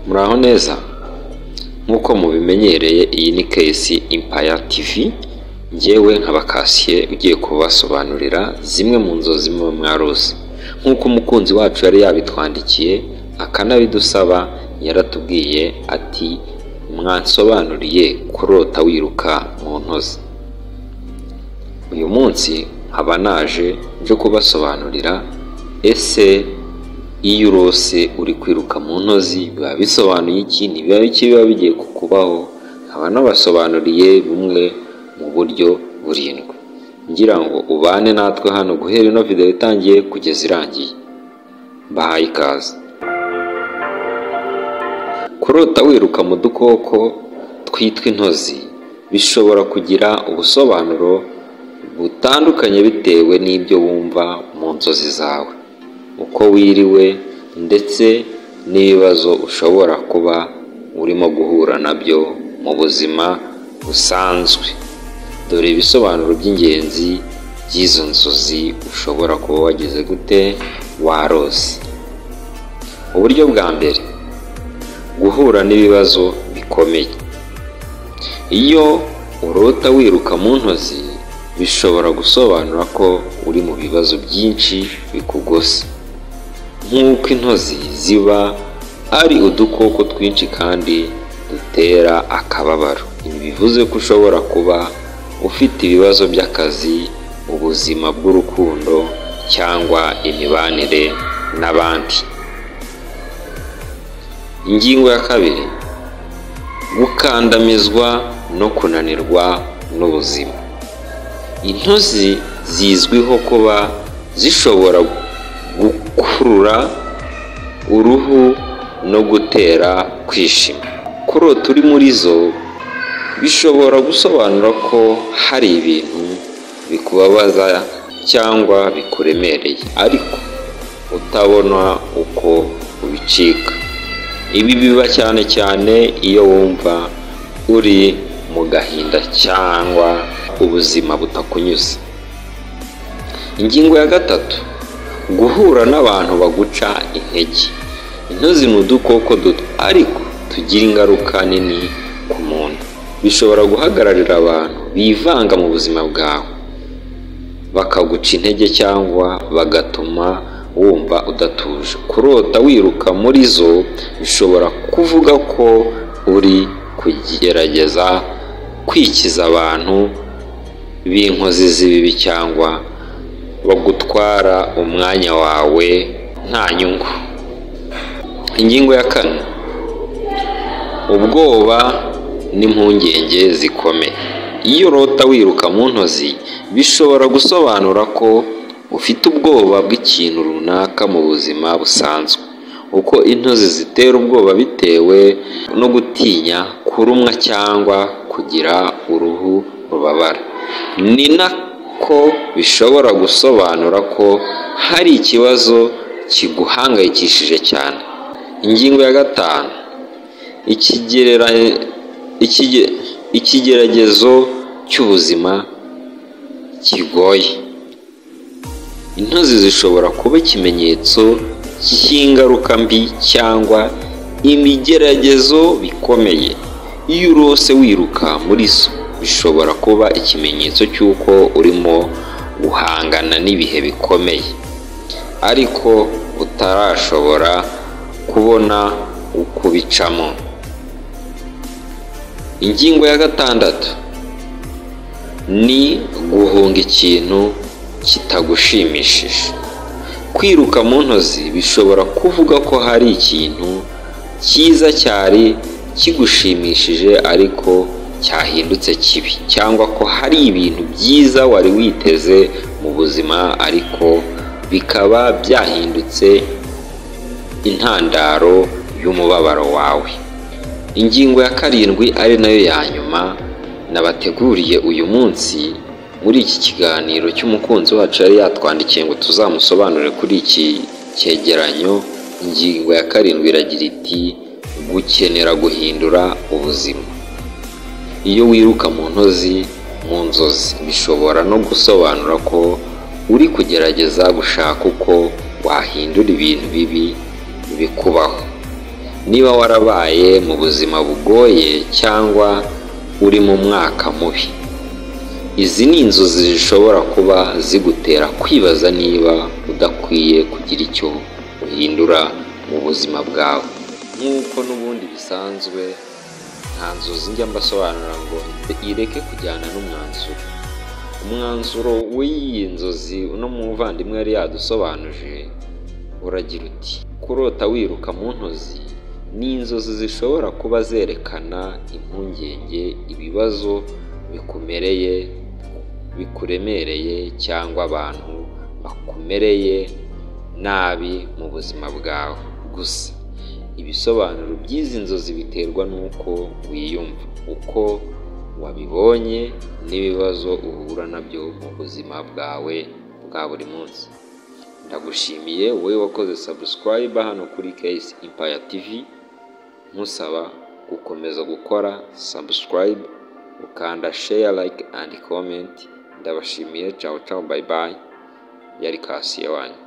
Muraho neza? Nk'uko mubimenyereye, iyi ni KC Empire TV. Njyewe nkaba Kasiye ugiye kubasobanurira zimwe mu nzozi muba mwarose. Nk'uko umukunzi wacu yari yabitwandikiye akanabidusaba, yaratubwiye ati: "Mwansobanuriye kurota wiruka mu ntozi?" Uyu munsi nkaba naje nje kubasobanurira: ese iyo urose uri kwiruka mu ntozi biba bisobanuye iki? Ni biki biba bigiye kukubaho? Nkaba nabasobanuriye bumwe mu buryo burindwi. Ngira ngo ubane natwe hano guhera ino video itangiye kugeza irangiye. Mbahaye ikaze. Kurota wiruka mu dukoko twitwa intozi bishobora kugira ubusobanuro butandukanye bitewe n'ibyo wumva mu nzozi zawe, uko wiriwe, ndetse n'ibibazo ushobora kuba urimo guhura nabyo mu buzima busanzwe. Dore ibisobanuro by'ingenzi by'izo nzozi ushobora kuba wagize gute warose. Uburyo bwa mbere: guhura n'ibibazo bikomeye. Iyo urota wiruka mu ntozi, bishobora gusobanura ko uri mu bibazo byinshi bikugose. Nk'uko intozi ziba ari udukoko twinshi kandi dutera akababaro, ibi bivuze ko ushobora kuba ufite ibibazo by'akazi, ubuzima bw'urukundo cyangwa imibanire n'abandi. Ingingo ya kabiri: gukandamizwa no kunanirwa n'ubuzima. Intozi zizwiho kuba zishobora gukurura uruhu no gutera kwishima. Kurota uri muri zo bishobora gusobanura ko hari ibintu bikubabaza cyangwa bikuremereye, ariko utabona uko ubicika. Ibi biba cyane cyane iyo wumva uri mu gahinda cyangwa ubuzima butakunyuze. Ingingo ya gatatu: guhura n'abantu baguca intege. Intozi ni udukoko duto ariko tugira ingaruka nini ku muntu. Bishobora guhagararira abantu bivanga mu buzima bwawe, bakaguca intege cyangwa bagatuma wumva udatuje. Kurota wiruka muri zo bishobora kuvuga ko uri kugerageza kwikiza abantu b'inkozi z'ibibi cyangwa bagutwara umwanya wawe nta nyungu. Ingingo ya kane: ubwoba n'impungenge zikomeye. Iyo urota wiruka mu ntozi, bishobora gusobanura ko ufite ubwoba bw'ikintu runaka mu buzima busanzwe. Uko intozi zitera ubwoba bitewe no gutinya kurumwa cyangwa kugira uruhu rubabara, ni nako bishobora gusobanura ko hari ikibazo kiguhangayikishije cyane. Ingingo ya gatanu: ikigeragezo cy'ubuzima kigoye. Intozi zishobora kuba ikimenyetso cy'ingaruka mbi cyangwa imigeragezo bikomeye. Iyo urose wiruka muri zo, bishobora kuba ikimenyetso cy'uko urimo guhangana n'ibihe bikomeye ariko utarashobora kubona uko ubicamo. Ingingo ya gatandatu ni guhunga ikintu kitagushimishije. Kwiruka mu ntozi bishobora kuvuga ko hari ikintu cyiza cyari kigushimishije ariko cyahindutse kibi, cyangwa ko hari ibintu byiza wari witeze mu buzima ariko bikaba byahindutse intandaro y'umubabaro wawe. Ingingo ya karindwi, ari nayo ya nyuma nabateguriye uyu munsi muri iki kiganiro cy'umukunzi wacu yari yatwandikiye ngo tuzamusobanurire kuri iki cyegeranyo, ingingo ya karindwi iragira iti: gukenera guhindura ubuzima. Iyo wiruka mu ntozi mu nzozi, bishobora no gusobanura ko uri kugerageza gushaka uko wahindura ibintu bibi bikubaho. Niba warabaye mu buzima bugoye cyangwa uri mu mwaka mubi, izi ni inzozi zishobora kuba zigutera kwibaza niba udakwiye kugira icyo uhindura mu buzima bwawe. Nk'uko n'ubundi bisanzwe, nta nzozi njya mbasobanura ngo ireke kujyana n'umwanzuro. Umwanzuro w'iyi nzozi uno muvandimwe yari yadusobanuje uragira uti: kurota wiruka mu ntozi ni inzozi zishobora kuba zerekana impungenge, ibibazo bikumereye, bikuremereye cyangwa abantu bakumereye nabi mu buzima bwawe. Gusa ibisobanuro by'izi nzozi biterwa n'uko wiyumva, uko wabibonye n'ibibazo uhura nabyo mu buzima bwawe bwa buri munsi. Ndagushimiye wowe wakoze subscribe hano kuri KC Empire TV, nkusaba gukomeza gukora subscribe, ukanda share, like and comment. Ndabashimiye, ciao ciao, bye bye. Yari Kasiye wanyu.